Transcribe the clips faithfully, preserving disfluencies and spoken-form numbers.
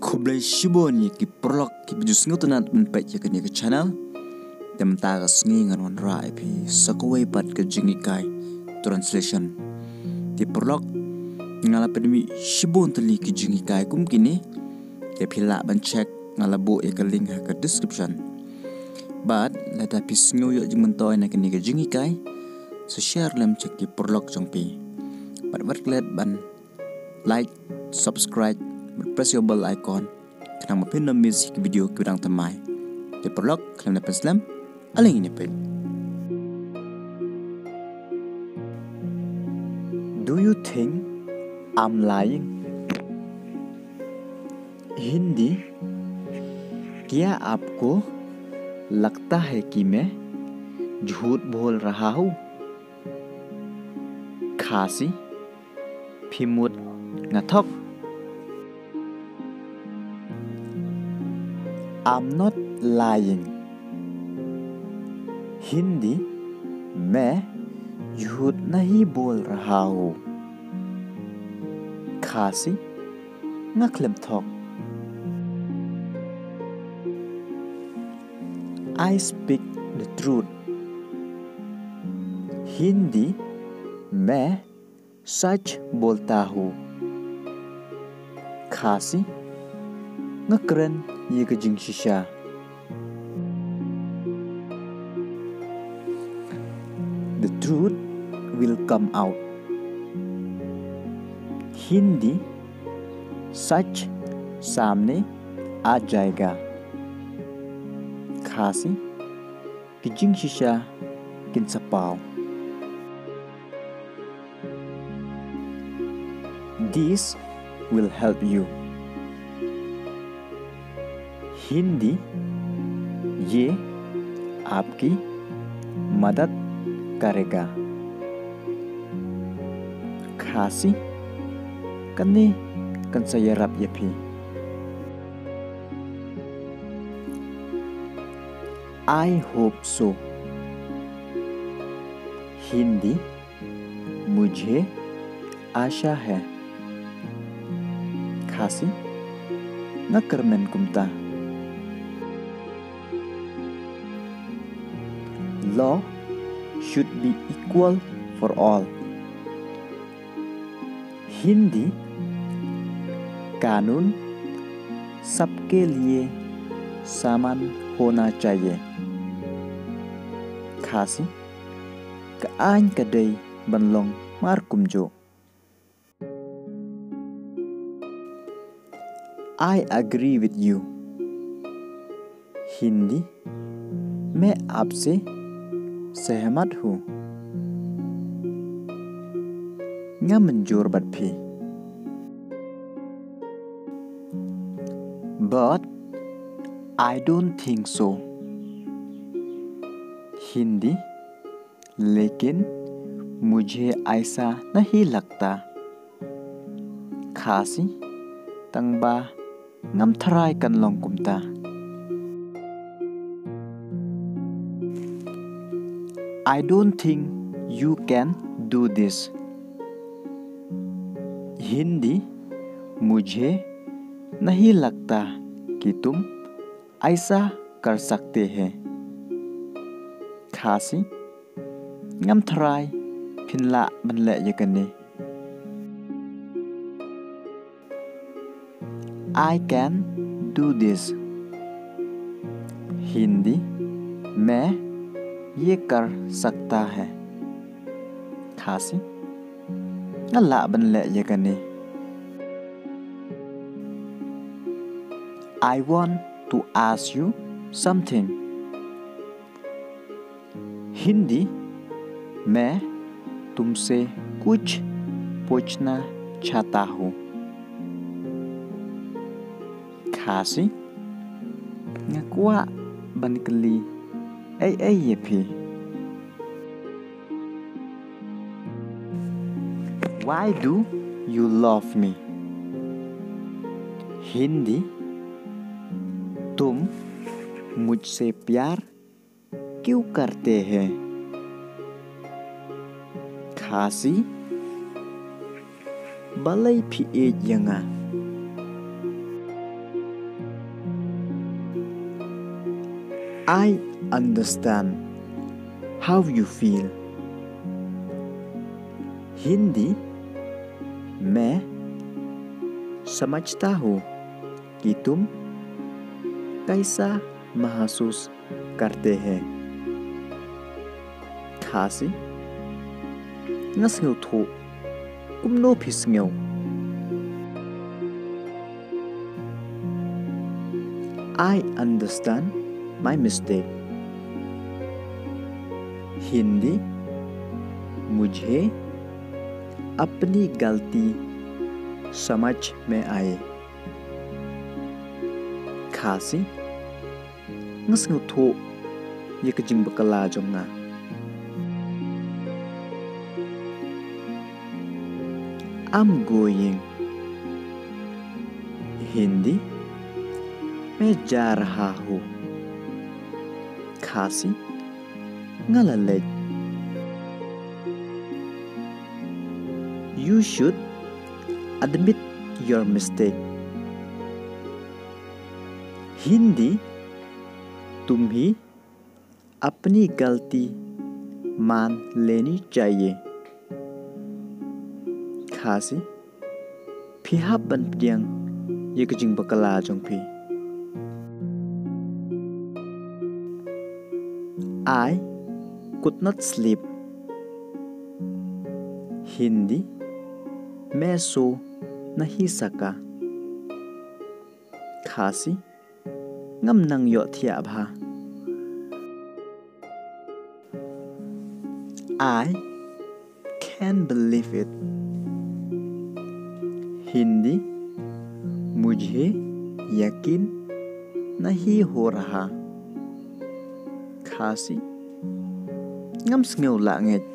Khublei shibun ïa ki paralok kiba ju sngewtynnat ban peit ïa kane ka channel. Te mynta ka sngi ngan wanrah ïa phi sa kawei pat ka jinghikai, translation. Te paralok, nga la pynmih shibun tylli ki jinghikai kum kine. Te phi lah ban check, nga la buh ïa ka link ha ka description. Bad lada phi sngew ïoh jingmyntoi na kane ka jinghikai, sa share lem sha ki paralok jong phi. Bad wat klet ban like, subscribe, bad press ïa u bell icon, khnang ba phin ym miss ïa ki video kiba dang thymmai. Te paralok, khlem da pynslem, ale ngin ïa peit. Do you think I'm lying? हिंदी, क्या आपको लगता है कि मैं झूठ बोल रहा हूँ? Khasi, phi mut nga thok? I'm not lying. हिंदी, मैं झूठ नहीं बोल रहा हूँ. Khasi, nga khlem thok. I speak the truth. हिंदी, मैं सच बोलता हूँ. Khasi, nga kren ïa ka jingshisha. The truth will come out. हिंदी, सच सामने आ जाएगा. Khasi, ki jingshisha kin sa paw. This will help you. हिंदी, ये आपकी मदद करेगा. Khasi, kane kan sa ïarap ïa phi. I hope so. हिंदी, मुझे आशा है. Khasi, nga kyrmen kumta. Law should be equal for all. हिंदी, कानून सबके लिए समान होना चाहिए. Khasi, ka aiñ ka dei ban long mar kumjuh. I agree with you. हिंदी, मैं आपसे सहमत हूँ. Nga mynjur bad phi. But I don't think so. हिंदी, लेकिन मुझे ऐसा नहीं लगता. Khasi, tangba ngam tharai kan long kumta. I don't think you can do this. हिंदी, मुझे नहीं लगता कि तुम ऐसा कर सकते हैं. Khasi, ngam tharai phin lah ban leh ïa kane. I can do this. हिंदी, मैं ये कर सकता है. Khasi, nga lah ban leh ïa kane. I want to ask you something. हिंदी, मैं तुमसे कुछ पूछना चाहता हूँ. Khasi, nga kwah ban kylli ei ei ïa phi. Why do you love me? हिंदी, तुम मुझसे प्यार क्यों करते हैं? Khasi, balei phi ïeit ïa nga? I understand how you feel. हिंदी, मैं समझता हूँ कि तुम कैसा महसूस करते हैं। Khasi, nga sngewthuh kumno phi sngew. I understand my mistake. हिंदी, मुझे अपनी गलती समझ में आई। Khasi, nga sngewthuh ïa ka jingbakla jong nga. I'm going. हिंदी, मैं जा रहा हूँ। Khasi, nga la leit. You should admit your mistake. हिंदी, तुम्हें अपनी गलती मान लेनी चाहिए। Khasi, phi hap ban pdiang ïa ka jingbakla jong phi. I could not sleep. हिंदी, मैं सो नहीं सका। Khasi, ngam nang ïohthiah bha. I can't believe it. हिंदी, मुझे यकीन नहीं हो रहा। Khasi, ngam sngew lah ngeit.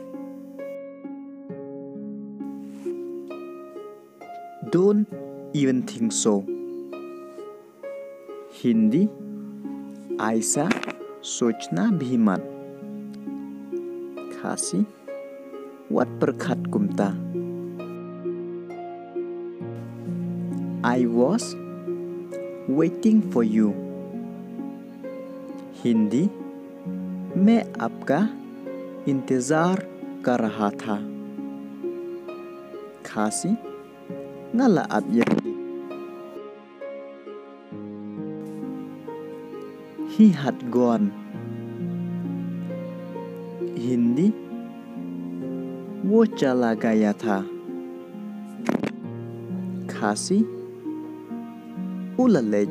Don't even think so. हिंदी, ऐसा सोचना भी मत। Khasi, wat pyrkhat kumta. I was waiting for you. हिंदी, मैं आपका इंतजार कर रहा था। Khasi, nga la ap ïa phi. He had gone. हिंदी, वो चला गया था। Khasi, u la leit.